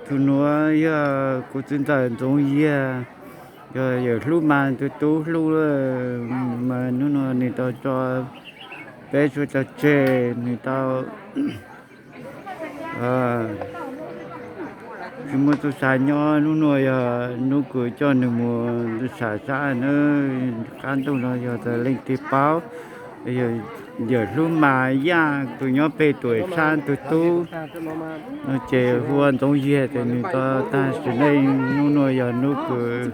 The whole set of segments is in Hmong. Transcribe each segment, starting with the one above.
Tus nuav yog kuv txiv ntxawm Ntxoov Yiag, yog yawm hlub mas tus tub hlub, mas nub nua nwg tau tso peb suav tso tseg, nwg tau tsi muaj txuj sa nyob. Nub nua yog nub kws coj nwg mus sam sab na, qab ntuj no yog tas leej twg paub, yawm hlub mas yaj tus nyob peg tuam sab tus tub no ces hu ua Ntxoov Yiag, tes nwg tau tag sim neej. Nub nua yog nub kws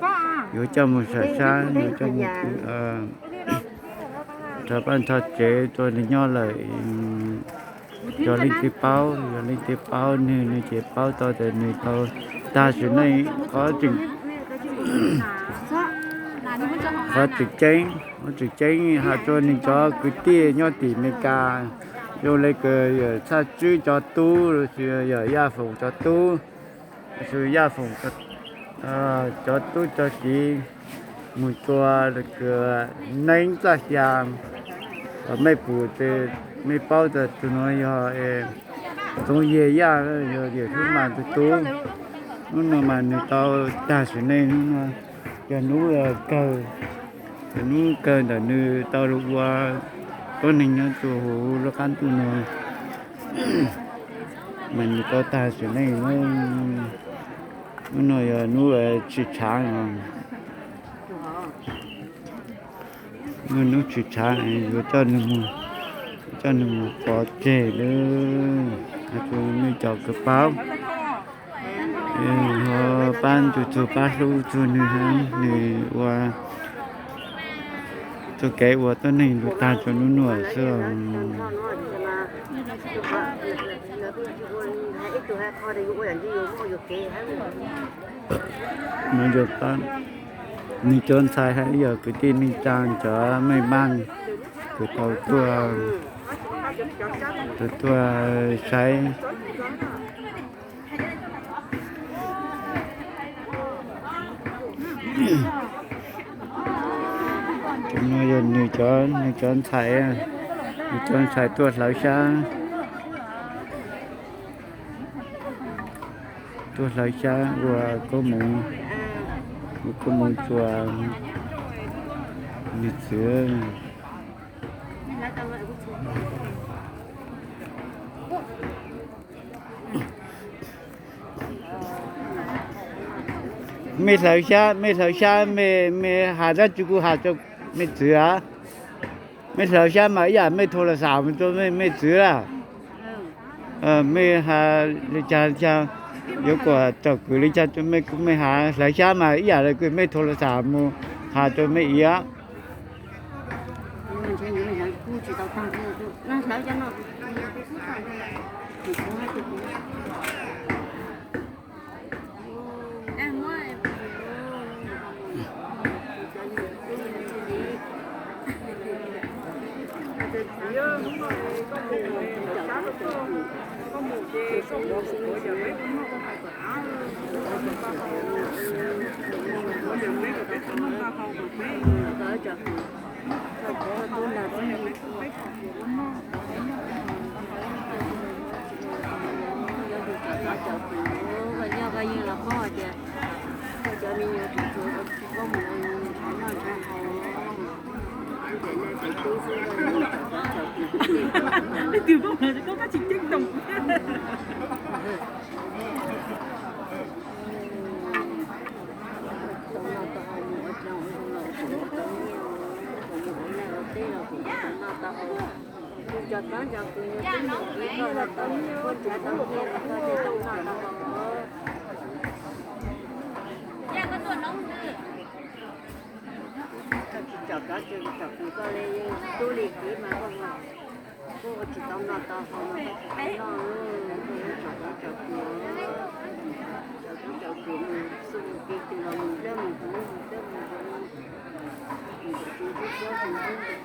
yuav coj mus sam sab, yuav coj mus rho paj rho tsev rua nwg nyob lawm. Yog leej twg paub, yog leej twg paub nwg, nwg ces paub tau tas nwg tau tag sim neej. Qhov tseem, qhov tseem ceeb, qhov tseem ceeb has rua nwg cov kwv tij nyob tim Amelikas, zoo le kws yawm Txhaj Tswb cov tub, los sis yawm Yaj Foom cov tub, los sis Yaj Foom cov tub cov kiv mus rua kws neeb txaj xya, mej pum tes mej paub tas tug nuav yog Ntxoov Yiag Yaj, yog yawm hlub mas tug tub. Nub nua mas nwg tau tag sim neej, nub nua yog nub kawg, yog nub kawg ntawm nwg tau lug ua tuab neeg nyob rua huv lub qab ntuj nua, mas nwg tau tag sim neej. Nub nua yog nub tshwm tshaav, nub tshwm tshaav, yuav coj nwg mus pov tseg lawm, has rua mej cov kws paub, ho pab nrug txug pab hlub txug nwg hab nwg ua txuj kev ua tuab neeg lug tag rua nub nua xwb. Nwg cov ntxhais hab ib yam kwv tij neej tsaa cov mej maaj kws tau tuaj, tau tuaj saib. Cov nuav yog nwg cov, nwg cov ntxhais, nwg cov ntxhais tuaj hlawv xyab, tuaj hlawv xyab ua koob moov, ua koob moov rua nwg txiv. Mej hlawv xyab, mej hlawv xyab, mej has dlaab tsi kuj has rua mej txiv a. Mej hlawv xyab mas ib yam mej thau las xas mus rua mej txiv a. Mej has le caag le caag, yuav kom raug kws le caag rua mej, mej has hlawv xyab mas ib yam le kws mej thau las xas mus has rua mej txiv. Leej twg paub mas koj kab tsis ceeb toom. Koj tsis tsom kav tsis tsom kws koj le tub le kiv mas koj ua tsis tau noj tau haus mas koj tsis tau noj, koj tsom kav tsom kws, tsom kav tsom kws mus xu mus kev twg los mus dlawb mus huv mus dlawb mus huv, mus ntawm tsis ntub suab mus ntub ntawm